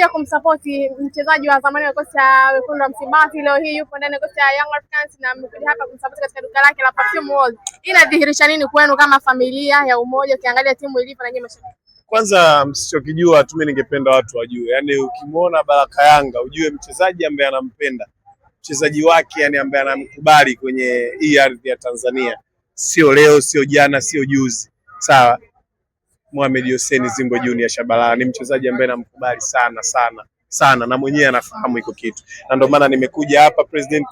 Mmekuja kumsapoti mchezaji wa zamani wa kikosi cha wekundu wa Msimbazi, leo hii yupo ndani ya kikosi cha Young Africans na mmekuja hapa kumsapoti katika duka lake la Perfume World. Hii inadhihirisha nini kwenu kama familia ya Umoja, ukiangalia timu ilivyo na nyinyi mashabiki? Kwanza msichokijua tu, mimi ningependa watu wajue, yaani ukimwona Baraka Yanga ujue mchezaji ambaye anampenda mchezaji wake, yani ambaye anamkubali kwenye hii ardhi ya Tanzania, sio leo, sio jana, sio juzi, sawa. Mohamed Hussein Zimbwe Junior Shabalala ni mchezaji ambaye namkubali sana sana sana, na mwenyewe anafahamu iko kitu, na ndio maana nimekuja hapa. President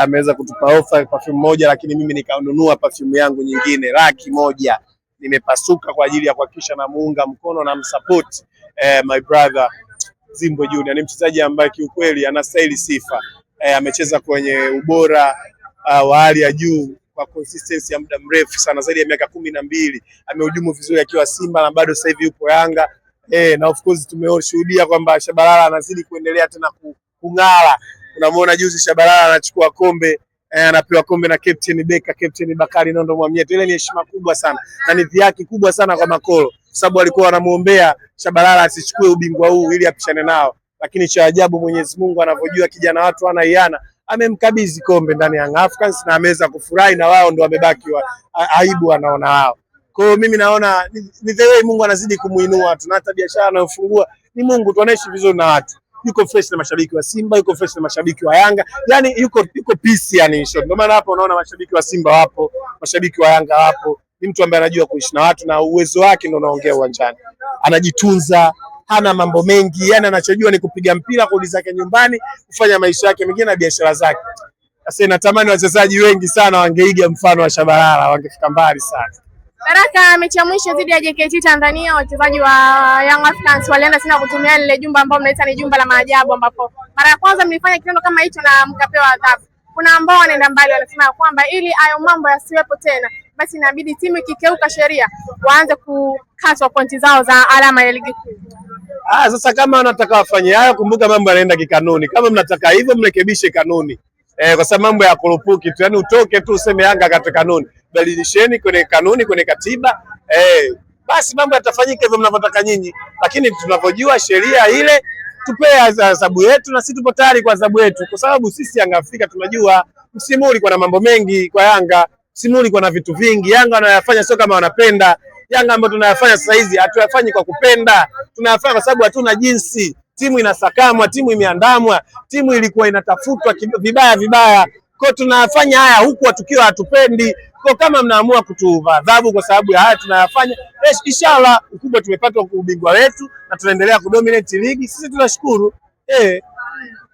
ameweza kutupa ofa perfume moja, lakini mimi nikanunua perfume yangu nyingine 100,000. Nimepasuka kwa ajili ya kuhakikisha namuunga mkono na msupport my brother Zimbwe Junior. Ni mchezaji ambaye kiukweli anastahili sifa. Amecheza kwenye ubora wa hali ya juu kwa consistency ya muda mrefu sana, zaidi ya miaka 12. Amehudumu vizuri akiwa Simba na bado sasa hivi yupo Yanga. Na of course tumeshuhudia kwamba Shabalala anazidi kuendelea tena kung'ara. Unamuona juzi Shabalala anachukua kombe, anapewa kombe na Captain Beka, Captain Bakari Nondo Mwamnyeto. Ile ni heshima kubwa sana na ni dhihaki kubwa sana kwa Makolo, sababu alikuwa anamuombea Shabalala asichukue ubingwa huu ili apishane nao, lakini cha ajabu Mwenyezi Mungu anavyojua kijana watu ana iana, amemkabidhi kombe ndani ya Young Africans na ameweza kufurahi na wao ndo wamebaki wa, aibu wanaona wao. Kwa hiyo mimi naona ni the way Mungu anazidi kumuinua tu, na hata biashara anayofungua ni Mungu tu, anaishi vizuri na watu, yuko fresh na mashabiki wa Simba, yuko fresh na mashabiki wa Yanga, yani yuko peace, yani in short. Ndio maana hapo unaona mashabiki wa Simba wapo, mashabiki wa Yanga wapo. Ni mtu ambaye anajua kuishi na watu na uwezo wake ndio unaongea uwanjani, anajitunza, hana mambo mengi, yani anachojua ni kupiga mpira, kurudi zake nyumbani, kufanya maisha yake mengine na biashara zake. Sasa natamani wachezaji wengi sana wangeiga mfano wa Shabalala, wangefika mbali sana. Baraka, mechi ya mwisho dhidi ya JKT Tanzania, wachezaji wa Young Africans walienda tena kutumia lile jumba ambalo mnaita ni jumba la maajabu, ambapo mara ya kwanza mlifanya kitendo kama hicho na mkapewa adhabu. Kuna ambao wanaenda mbali, wanasema kwamba ili hayo mambo yasiwepo tena, basi inabidi timu ikikeuka sheria waanze kukatwa pointi zao za alama ya ligi kuu. Sasa kama wanataka wafanye hayo, kumbuka mambo yanaenda kikanuni. Kama mnataka hivyo, mrekebishe kanuni. Kwa sababu mambo ya kurupuki tu, yani utoke tu useme Yanga kate kanuni, badilisheni kwenye kanuni, kwenye katiba, basi mambo yatafanyika hivyo mnavyotaka nyinyi, lakini tunavyojua sheria ile, tupee adhabu yetu na sisi tupo tayari kwa adhabu yetu, kwa sababu sisi Yanga Afrika tunajua msimu ulikuwa na mambo mengi kwa Yanga, msimu ulikuwa na vitu vingi. Yanga wanayafanya sio kama wanapenda. Yanga ambayo tunayafanya sasa hizi hatuyafanyi kwa kupenda, tunayafanya kwa sababu hatuna jinsi. Timu inasakamwa, timu imeandamwa, timu ilikuwa inatafutwa vibaya vibaya, kwa tunayafanya haya huku tukiwa hatupendi. Kwa kama mnaamua kutuadhabu kwa sababu ya haya tunayafanya, inshallah ukubwa tumepata ubingwa wetu na tunaendelea kudominate ligi, sisi tunashukuru.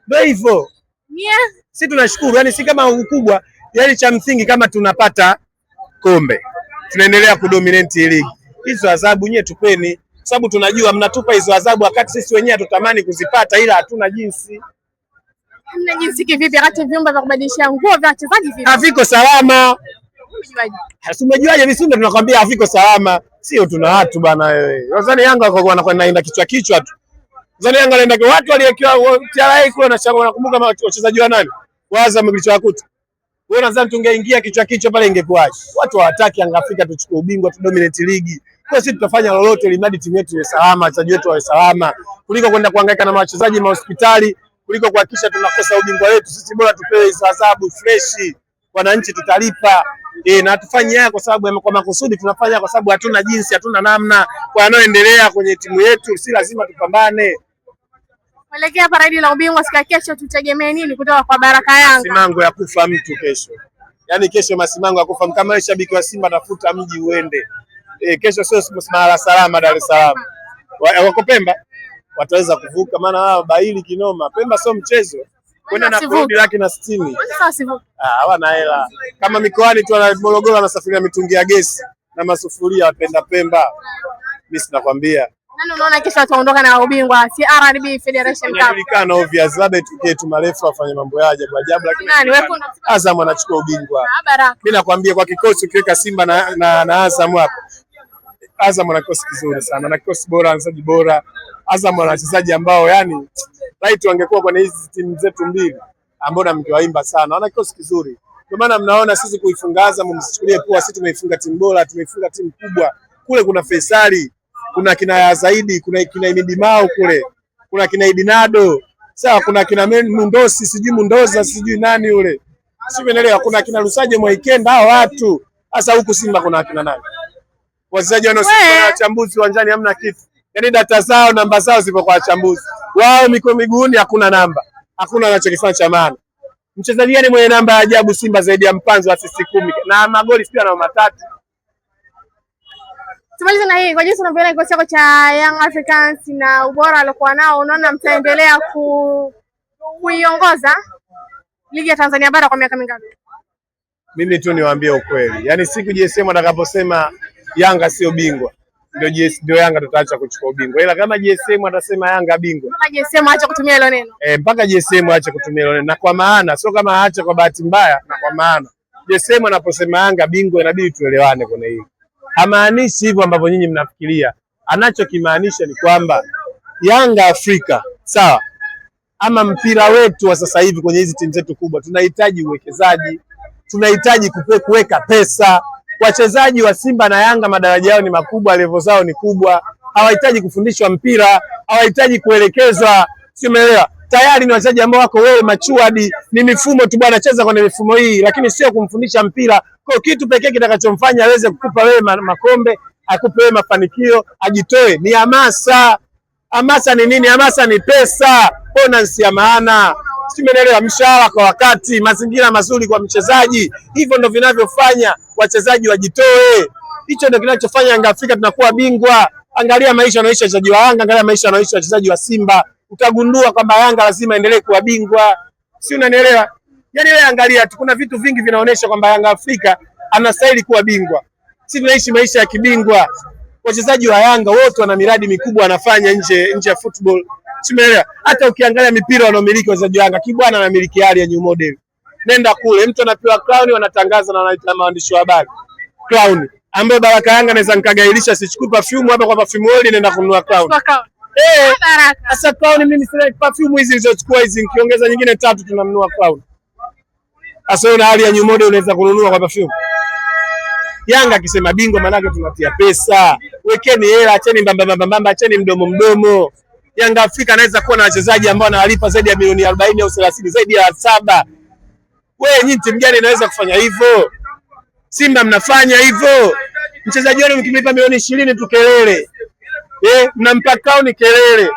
Ndio hivyo. Sisi tunashukuru, yani si kama ukubwa, yani cha msingi kama tunapata kombe, tunaendelea kudominate ligi. Hizo adhabu nyie tupeni, sababu tunajua mnatupa hizo adhabu wakati sisi wenyewe hatutamani kuzipata, ila hatuna jinsi. Hamna jinsi kivipi wakati vyumba vya kubadilishia nguo vya wachezaji vipi? Haviko salama. Umejuaje? Visimba tunakwambia haviko salama, sio tuna watu bana wewe. Wazani Yanga wako wanakwenda kichwa kichwa tu. Wazani Yanga wanaenda watu waliokiwa TRA kule na shangwe, nakumbuka wachezaji wa nani? Wa Azam kilichowakuta. Wewe unadhani tungeingia kichwa kichwa pale ingekuwaje? Watu hawataki Yanga Afrika tuchukue ubingwa, tu dominate ligi. Kwa sisi tutafanya lolote ili mradi timu yetu iwe salama, wachezaji wetu wawe salama, kuliko kwenda kuhangaika na wachezaji mahospitali, kuliko kuhakikisha tunakosa ubingwa wetu. Sisi bora tupewe hizo adhabu fresh, wananchi tutalipa. Na tufanye haya kwa sababu kwa makusudi, tunafanya kwa sababu hatuna jinsi, hatuna namna. Kwa yanayoendelea kwenye timu yetu, si lazima tupambane. Kuelekea paradi la ubingwa siku ya kesho, tutegemee nini kutoka kwa Baraka Yanga? Masimango ya kufa mtu kesho, yaani kesho masimango ya kufa. Kama wewe shabiki wa Simba, tafuta mji uende. Kesho sio mahala salama Dar es Salaam. Wako Pemba wataweza kuvuka, maana wao baili kinoma. Pemba sio mchezo, kwenda na kurudi 160,000. Hawana hela. Kama mikoani tu Morogoro wanasafiria mitungi ya gesi na masufuria, wapenda Pemba. Mimi sinakwambia. Nani unaona kesho ataondoka na ubingwa CRDB Federation Cup? Inajulikana obvious, labda itukie tu marefu afanye mambo ya ajabu ajabu, lakini nani wewe? Azam anachukua ubingwa. Mimi nakwambia kwa kikosi ukiweka Simba na Azam hapo, Azam ana kikosi kizuri sana, na kikosi bora, wachezaji bora. Azam ana wachezaji ambao yani right wangekuwa kwenye hizi timu zetu mbili ambao na mkiwaimba sana, wana kikosi kizuri. Ndio maana mnaona sisi kuifunga Azam, msichukulie poa. Sisi tumeifunga timu bora, tumeifunga timu kubwa. Kule kuna Faisali, kuna kina Zaidi, kuna kina Imidi Mao kule. Kuna kina Idinado, sawa, kuna kina Mundosi, sijui Mundoza, sijui nani yule, sijui umeelewa. Kuna kina Lusaje Mwaikenda, hao watu sasa. Huku Simba kuna kina nani? Wachezaji wanaosimama na wachambuzi uwanjani hamna kitu, yaani data zao namba zao zipo kwa wachambuzi wao, miko miguuni hakuna namba, hakuna wanachokifanya cha maana. Mchezaji gani mwenye namba ya ajabu Simba zaidi ya Mpanzo asisti 10 na magoli sio na matatu? Tumalize na hii, kwa jinsi unavyoona kikosi chako cha Young Africans na ubora aliokuwa nao, unaona mtaendelea kuiongoza ligi ya Tanzania bara kwa miaka mingapi? Mimi tu niwaambie ukweli, yaani siku JSM atakaposema Yanga sio bingwa ndio ndio Yanga tutaacha kuchukua ubingwa, ila kama JSM atasema Yanga bingwa, mpaka JSM aache kutumia hilo neno mpaka JSM aache kutumia hilo neno, na kwa maana sio kama aache kwa bahati mbaya, na kwa maana JSM anaposema Yanga bingwa inabidi tuelewane kwenye hili. Hamaanishi hivyo ambavyo nyinyi mnafikiria. Anachokimaanisha ni kwamba Yanga Afrika, sawa, ama mpira wetu wa sasa hivi kwenye hizi timu zetu kubwa tunahitaji uwekezaji, tunahitaji kuweka pesa. Wachezaji wa Simba na Yanga madaraja yao ni makubwa, level zao ni kubwa, hawahitaji kufundishwa mpira, hawahitaji kuelekezwa, sio, umeelewa? Tayari ni wachezaji ambao wako wewe matured, ni mifumo tu bwana, cheza kwenye mifumo hii, lakini sio kumfundisha mpira. Kwa kitu pekee kitakachomfanya aweze kukupa wewe makombe, akupe wewe mafanikio, ajitoe ni hamasa. Hamasa ni nini? Hamasa ni pesa, bonus ya maana, si umeelewa? Mshahara kwa wakati, mazingira mazuri kwa mchezaji. Hivyo ndo vinavyofanya wachezaji wajitoe. Hicho ndo kinachofanya Yanga Afrika tunakuwa bingwa. Angalia maisha wanaoishi wachezaji wa Yanga, angalia maisha wanaoishi wachezaji wa Simba, utagundua kwamba Yanga lazima endelee kuwa bingwa, si unanielewa? Yaani wewe angalia tu, kuna vitu vingi vinaonyesha kwamba Yanga Afrika anastahili kuwa bingwa. Si tunaishi maisha ya kibingwa. Wachezaji wa Yanga wote wana miradi mikubwa wanafanya nje ya football, si umeelewa? Hata ukiangalia mipira wanaomiliki wachezaji wa Yanga, Kibwana anamiliki hali ya new model. Nenda kule, mtu anapewa crown, wanatangaza na wanaita waandishi wa habari crown, ambayo Baraka Yanga naweza nikagailisha, sichukui perfume hapa kwa perfume oil, nenda kununua crown. Sasa crown mimi sina perfume hizi nilizochukua hizi, nikiongeza nyingine tatu tunanunua crown. Sasa una hali ya new model unaweza kununua kwa perfume. Yanga akisema bingwa manake tunatia pesa. Wekeni hela, acheni mbamba mbamba mbamba, acheni mdomo mdomo. Yanga Afrika anaweza kuwa na wachezaji ambao anawalipa zaidi ya milioni 40 au 30, zaidi ya 7. Wewe nyinyi timu gani inaweza kufanya hivyo? Simba mnafanya hivyo? Mchezaji wenu mkimlipa milioni 20 tu kelele. Mnampa crown kelele.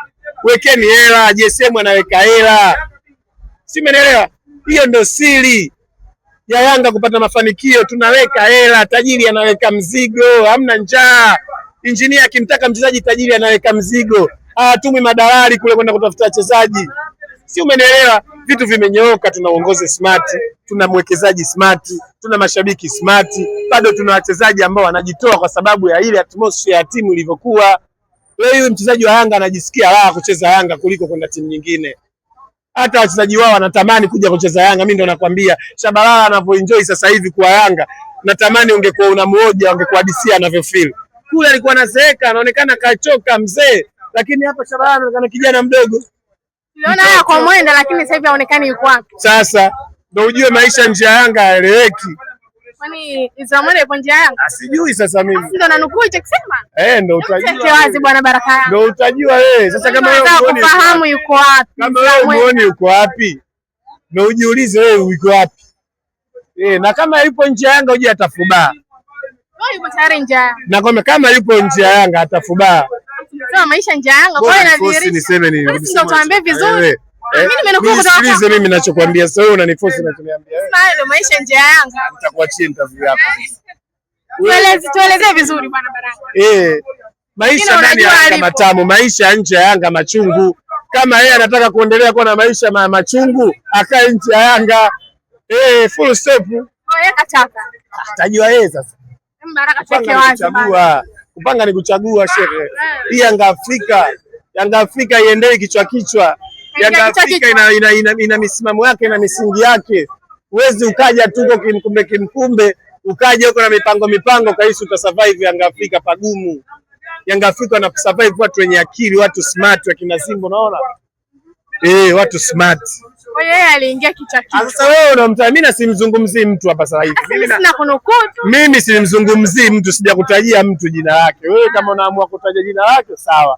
Wekeni hela, JSM anaweka hela. Si umeelewa? Hiyo ndio siri ya Yanga kupata mafanikio. Tunaweka hela, tajiri anaweka mzigo, hamna njaa. Injinia akimtaka mchezaji tajiri anaweka mzigo, hawatumwi madalali kule kwenda kutafuta wachezaji. Si umenielewa? Vitu vimenyooka, tuna uongozi smart, tuna mwekezaji smart, tuna mashabiki smart, bado tuna wachezaji ambao wanajitoa kwa sababu ya ile atmosphere ya timu ilivyokuwa. Leo huyu mchezaji wa Yanga anajisikia raha kucheza Yanga kuliko kwenda timu nyingine. Hata wachezaji wao wanatamani kuja kucheza Yanga. Mimi ndo nakwambia Shabalala anavyoenjoy sasa hivi kwa Yanga, natamani ungekuwa unamhoja, ungekuwa DC anavyofeel. Kule alikuwa anazeeka, anaonekana kachoka mzee, lakini hapa Shabalala anaonekana kijana mdogo. Tuliona haya kwa Mwenda, lakini sasa hivi haonekani yuko wapi. Sasa ndo ujue maisha nje ya Yanga haeleweki. Kwani Israel Mwenda yupo nje ya Yanga? Sijui sasa mimi. Ndio nanukuu hicho kusema. Ndo utajua. Wazi bwana Baraka Yanga. Ndo utajua wewe. Sasa kama wewe unafahamu yuko wapi. Kama wewe muone yuko wapi? Ndio ujiulize wewe yuko wapi. Na kama yupo nje ya Yanga uje atafubaa. Wewe yupo tayari nje ya Yanga. Na kama kama yupo nje ya Yanga atafubaa. Sema maisha nje ya Yanga kwa hiyo inadhihirisha. Niseme nini? Ndio tuambie vizuri. Mimi nimenukuu kutoka. Nisikilize mimi ninachokuambia sasa, wewe unaniforce ninachoniambia. Sasa ndio maisha nje ya Yanga. Nitakuachia interview yako. Tueleze vizuri bwana Baraka. Maisha ndani ya Yanga matamu, maisha nje ya Yanga machungu. Kama yeye anataka kuendelea kuwa na maisha machungu, akae nje ya Yanga. Full stop. Yeye kataka. Atajua yeye sasa. Baraka tuweke wazi. Kupanga ni kuchagua shehe. Hii Yanga Afrika, Yanga Afrika iendelee kichwa kichwa. Yanga Afrika ina misimamo yake na misingi yake. Huwezi ukaja tu huko kimkumbe kimkumbe, ukaja huko na mipango mipango kaisi utasurvive Yanga Afrika pagumu. Yanga Afrika wana survive watu wenye akili, watu smart, wakina Simba unaona? Watu smart. Kwa hiyo yeye aliingia kichwa kichwa. Sasa wewe unamtaa, mimi simzungumzii mtu hapa sasa hivi. Mimi sina kunukuu tu. Mimi simzungumzii mtu, sijakutajia mtu jina lake. Wewe kama unaamua kutaja jina lake sawa.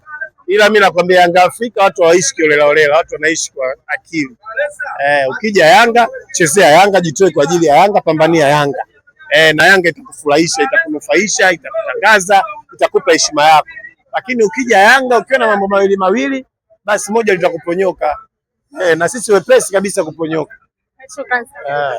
Ila mimi nakwambia Yanga Afrika watu hawaishi kiolela olela, watu wanaishi kwa akili. Ukija Yanga, chezea Yanga, jitoe kwa ajili ya Yanga, pambania Yanga. Na Yanga itakufurahisha, itakunufaisha, itakutangaza, itakupa heshima yako. Lakini ukija Yanga ukiwa na mambo mawili mawili, basi moja litakuponyoka. Na sisi wepesi kabisa kuponyoka. Shukrani sana.